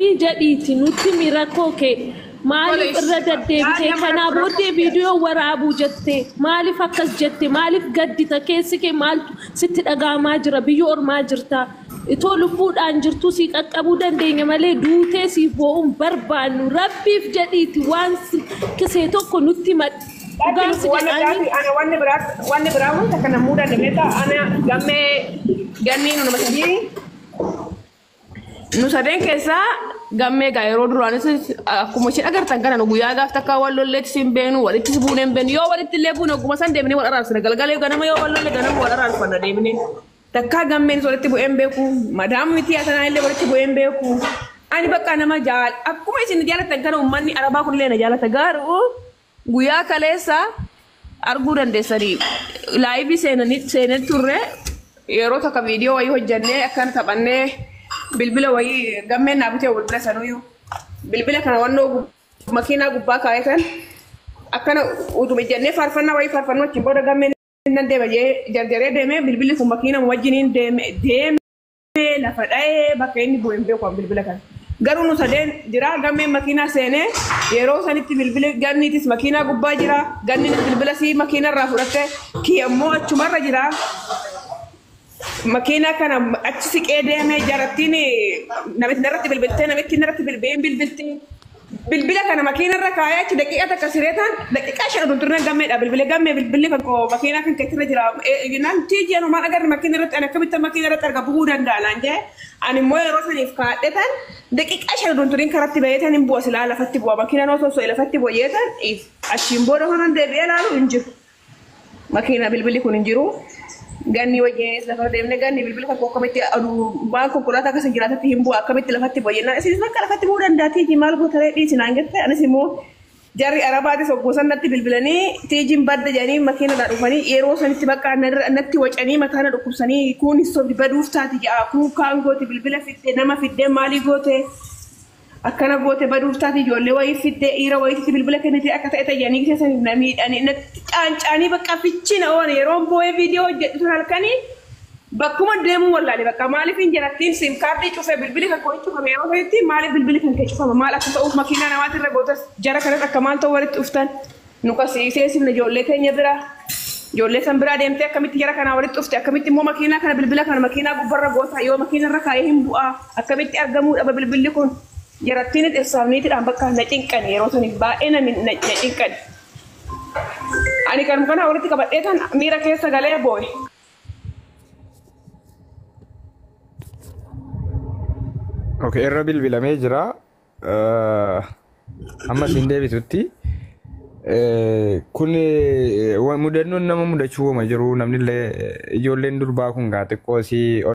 Jedhiiti nutti himi rakkoo kee maaliif irra deddeebitee kanaa booddee viidiyoo waraabuu jette maaliif akkas jette maaliif gaddita keessi kee maaltu sitti dhaga'amaa jira biyya ormaa jirta itoo lubbuudhaan jirtuu sii qaqqabuu dandeenya malee duutee siif boo'uun barbaannu rabbiif jedhiiti waan kisee tokko nutti himadhu dhugaan si Wanni jedhaanii biraati ana wanni biraa wanni biraa wanta kana muudanne beektaa ana gammee gannii nu nama sadii Nu sadeen keessaa gammee gaa yeroo duraanis akkuma isin agartan kana nu guyyaa gaaf takkaa wal lolleettis hin beeknu walittis buunee hin beeknu yoo walitti illee buune ogguma san deemnee wal araarsina galgalee ganama yoo wal lolle ganama wal araarfanna deemnee takkaa gammeenis walitti bu'ee hin beeku madaam miti asanaa illee walitti bu'ee hin beeku ani bakka nama jaal akkuma isin jaalattan kana uummanni arabaa kunillee na jaalata garuu guyyaa kaleessa arguu dandeessanii laayivii seenanii seenee turre yeroo takka viidiyoo wayii hojjannee akkana taphannee bilbila wayii gammeen naa bitee bilbila sanuyyuu bilbila kana wannoo makiinaa gubbaa kaa'etan akkana utuma ijjannee faarfannaa wayii faarfannoo achiin booda gammeen nan deema jee jarjaree deemee bilbilli kun makiina wajjiniin deeme deeme lafa dha'ee bakka inni bu'e hin beeku an bilbila kana. Garuu nu sadeen jira gammeen makiinaa seenee yeroo sanitti bilbili ganniitis makiinaa gubbaa jira ganniinis bilbila sii makiinaa irraa fudhatte kiyya immoo achumarra jira. Makiinaa kana achi siqee deemee jarattiin namitti narratti bilbiltee namitti narratti bilbileen bilbilti. Bilbila kana makiina irra kaayee achi daqiiqaa takka siree taan daqiiqaa 5 oduu hin turre gammeedha bilbile gammee bilbilli kan koo makiinaa kan keetirra jira jennaan tiiji anu maal agarre makiina irratti ani akkamitti makiina irratti arga bu'uu danda'a naan jee ani immoo yeroo saniif kaadhe tan daqiiqaa 5 oduu hin turin karatti bahee tan hin bu'a silaa lafatti bu'a makiinaan osoo so'e lafatti bu'a jee tan achiin booda honan deebi'ee laalu hin jiru. Makiina bilbilli kun hin jiru. Ganni wajjinis lafa deemne ganni bilbila kan koo akkamitti aduu waan konkolaataa akkasa jiraatatti hin bu'a akkamitti lafatti bu'a jennaan isinis bakka lafatti bu'uu danda'a tiijii maal goota ree dhiisi naan jette anis immoo jarri arabaatis hogguu san natti bilbilanii tiijiin badda jedhanii makiinadhaa dhufanii yeroo sanitti bakka natti wacanii mataa na dhukkubsanii kuun hin sobdi baduuf taati ja'a kuun kaan goote bilbila fidde nama fidde maalii goote Akkana goote baduuf taate ijoollee wayii fiddee dhiira wayiitti bilbila kennitee akka ta'e tayyanii gisee saniif na miidhanii natti caancaanii bakka fichi na oole yeroon boo'ee viidiyoo hojjedhu sun halkanii bakkuma deemuu wallaale bakka maaliif hin jarattiin siim kaardii cufee bilbili kan koo hin cufame yeroo sanitti maaliif bilbili kan kee cufama maal akka ta'uuf makiinaa namaatirra gootas jara kanas akka maal ta'u walitti dhuftan nu kasiisee sifne ijoollee teenya bira Ijoollee san biraa deemtee akkamitti jara kanaa walitti dhufte akkamitti immoo makiinaa kana bilbila kana makiinaa gubbarra goota yoo makiina irra kaa'ee hin bu'aa akkamitti argamuu dhaba bilbilli kun jarattiin dhirsaaf niitidhaan bakka na cinqani yeroo saniif baay'ee na na cinqani. Ani kan kana walitti qabadhee tan miira keessa galee boo'e. Okay, irra bilbilamee jira. Amma isin deebitutti. Kun mudannoon nama mudachuu wama jiru namni illee ijoolleen durbaa kun gaa xiqqoo si